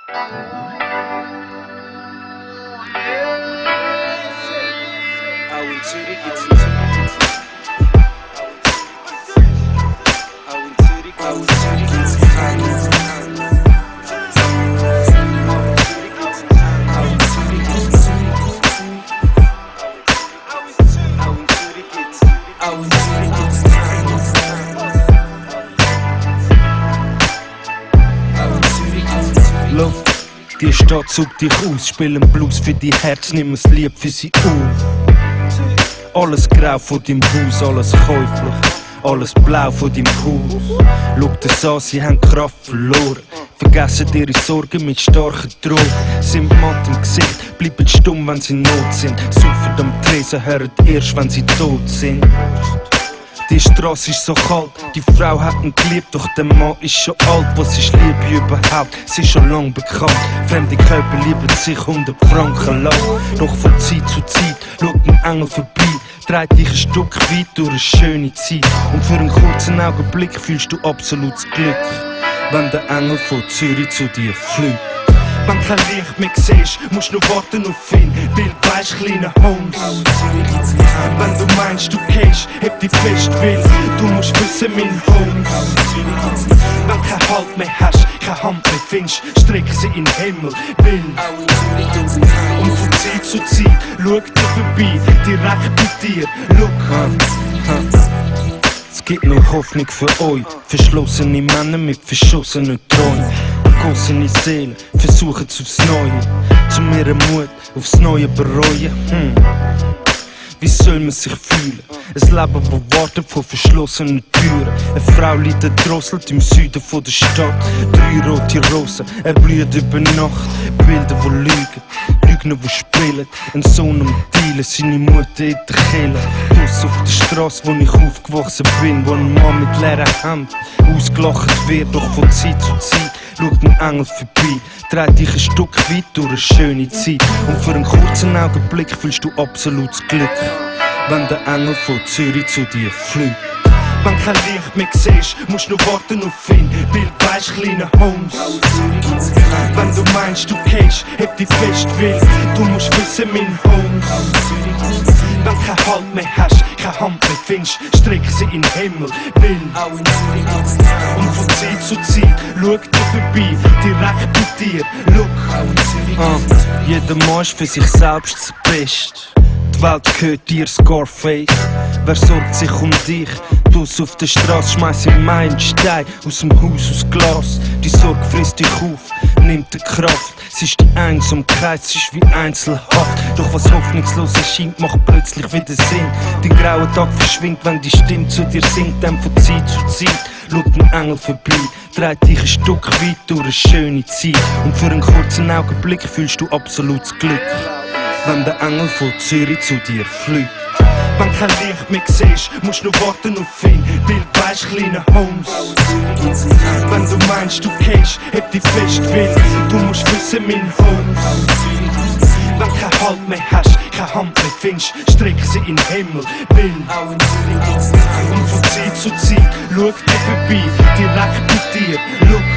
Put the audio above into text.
in Zürich gibt's in Zürich. Auch in Zürich gibt's Luft, die Stadt sucht dich aus, spielen Blues für dein Herz, nimm es lieb für sie auf. Alles grau von deinem Haus, alles käuflich, alles blau von deinem Haus. Schau das an, sie haben Kraft verloren, vergessen ihre Sorgen mit starken Drogen. Sind matt im Gesicht, bleiben stumm, wenn sie in Not sind. Saufen am Tresen, hören erst, wenn sie tot sind. Die Straße ist so kalt, die Frau hat ihn geliebt, doch der Mann ist schon alt. Was ist Liebe überhaupt? Sie ist schon lang bekannt. Fremde Körper lieben sich 100 Franken lang. Doch von Zeit zu Zeit schaut ein Engel vorbei, trägt dich ein Stück weit durch eine schöne Zeit. Und für einen kurzen Augenblick fühlst du absolutes Glück, wenn der Engel von Zürich zu dir fliegt. Wenn kein Licht mehr siehst, musst du warten auf ihn, weil weisst, kleiner Holmes. Wenn du meinst, du gehst, heb dich fest, weil du musst wissen, mein Holmes. Wenn kein Halt mehr hast, keine Hand mehr findest, streck sie in den Himmel, weil und von Zeit zu Zeit schau dir vorbei, direkt bei dir, look. Es gibt nur Hoffnung für euch, verschlossene Männer mit verschossenen Träumen. Gegossene Seelen versuchen aufs Neue, zu ihrem Mut aufs Neue bereuen. Wie soll man sich fühlen? Ein Leben, das wartet vor verschlossenen Türen. Eine Frau liegt erdrosselt im Süden von der Stadt. 3 rote Rosen erblühen über Nacht. Bilder, die lügen, Lügner, die spielen. Ein Sohn am Dealen, seine Mutter in der Kehle. Draussen auf der Straße, wo ich aufgewachsen bin, wo ein Mann mit leeren Händen ausgelacht wird. Doch von Zeit zu Zeit schaut ein Engel vorbei, trägt dich ein Stück weit durch eine schöne Zeit. Und für einen kurzen Augenblick fühlst du absolutes Glück, wenn der Engel von Zürich zu dir fliegt. Wenn kein Licht mehr siehst, musst du warten auf ihn, weil weisst, kleiner Holmes. Wenn du meinst, du gehst, heb dich fest, weil du musst wissen, mein Holmes. Wenn kein Halt mehr hast, keine Hand mehr findest, streck sie in den Himmel, weil und von Zeit zu Zeit schau dir vorbei, direkt bei dir, look. Jeder Mann ist für sich selbst das Beste. Die Welt gehört dir, Scarface. Wer sorgt sich um dich? Draussen auf der Straße schmeiß im Meilenstein aus dem Haus aus Glas. Die Sorge frisst dich auf, nimmt dir Kraft. Es ist die Einsamkeit, es ist wie Einzelhaft. Doch was hoffnungslos erscheint, macht plötzlich wieder Sinn. Dein grauer Tag verschwindet, wenn die Stimme zu dir singt. Dann von Zeit zu Zeit schaut ein Engel vorbei, trägt dich ein Stück weit durch eine schöne Zeit. Und für einen kurzen Augenblick fühlst du absolutes Glück, wenn der Engel von Zürich zu dir fliegt. Wenn kein Licht mehr siehst, musst du warten auf ihn, weil weisst, kleiner Holmes. Wenn du meinst, du gehst, heb dich fest, weil du musst wissen, mein Holmes. Wenn kein Halt mehr hast, keine Hand mehr findest, streck sie in den Himmel, weil und von Zeit zu Zeit schau dir vorbei, direkt bei dir, look.